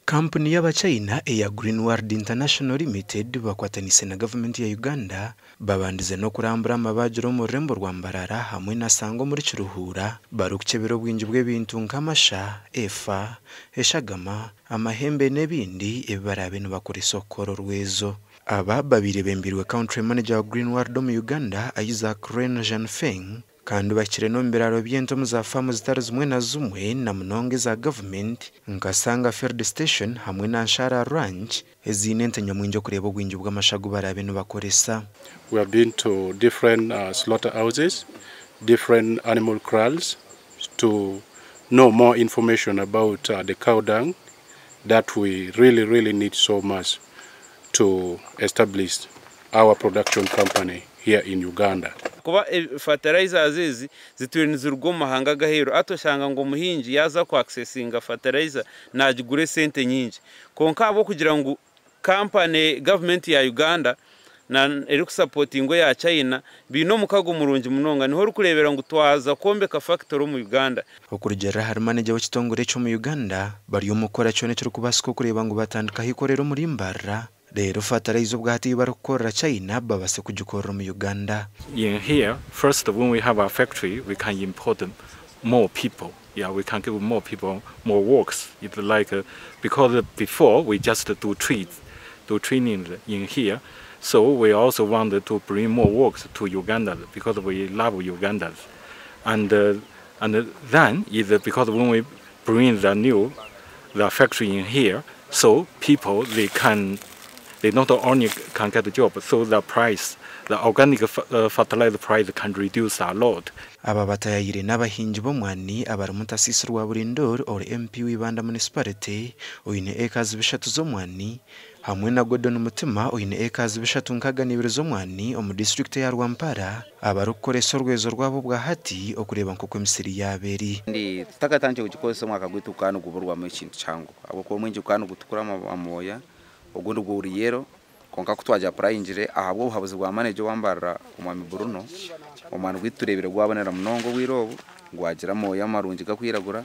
Kampuni y'Abachina eya Green World International Limited bakwatanise na gavumenti ya Uganda babandize n'okurambura amabaagiro omu rurembo rwa Mbarara hamwe na Sango omuri Kiruhura barikukyebera obwingi bw'ebintu nk'amasha, efa, eshagama, amahembe n'ebindi ebi baraabe nibakoresa okukora orwezo. Aba babaire bembirwe Country Manager wa Green World omu Uganda, Isaac Ren Zhanfeng kandi bahikire n'omu biraaro by'ente omu za faamu zitari zimwe na zimwe na munonga eza gavumenti nka Sanga Field Station hamwe na Nshara Ranch eziine ente nyamwingi okureeba obwingi bw'amasha agu baraabe nibakoresa. We have been to different slaughterhouses, different animal kraals to know more information about the cow dung that we really, really need so much to establish our production company here in Uganda. Kuba fertilizers ezi zitwire niziruga omu mahanga g'aheeru, hati oshanga ngu omuhingi yaaza ku accessinga fertilizer nagigura esente nyingi. Kwonka ahabw'okugira ngu kampani gavumenti ya Uganda na erikusupportingwa eya China biine omukago murungi munonga, niho orikureebera ngu twaza kwombeka factory omu Uganda. Okurugiirira ahari manager w'ekitongore eky'omu Uganda, bari omu kukora kyona ekirikubaasika okureeba ngu batandikaho eikorero omuri Mbarara, reero fertilizer obwahati ei barikukorera China babase kugikorera omu Uganda. In here, first when we have a factory, we can import more people. Yeah, we can give more people more works. It's like because before we just do trees, do training in here. So we also want to bring more works to Uganda because we love Uganda. And then is because when we bring the new the factory in here, so people they not only can get a job, so the price, the organic fertilizer price can reduce a lot. Aba batayayire n'abahingi b'omwani abarimu Tasiisi Rwaburindori ori MP w'Ibanda Municipality oine ekazi 3 z'omwani hamwe na Gordon Mutima oine ekazi 362 z'omwani omu disitulikiti ya Rwampara abarikukoresa orwezo rwabo bwa hati okureeba nk'oku emisiri yaabo eri. Ndi tutakatandikire kugikozesa, omwaka gwaitu gukaba niguburwamu ekintu kihango ahabw'okuba omwingi gukaba nigutukura amooya, ogundi guri yellow. Kwonka ku twagyapurayingire ahabw'obuhabuzi bwa manager owambarira, omwami Bruno, omwani gwaitu tureebire gwabonera munonga. Obwire obu gwagira amooya marungi gakwiragura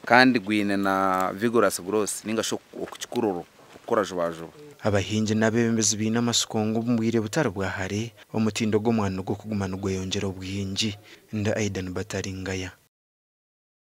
kandi gwine na vigorous growth ninga shi okukikururo okukura juba juba. Abahingi n'abeebembezi baine amasiko ngu omu bwire butari bwa hare omutindo gw'omwani gw'okuguma nigweyongyera obwingi. Nda Aidan Bataringaya.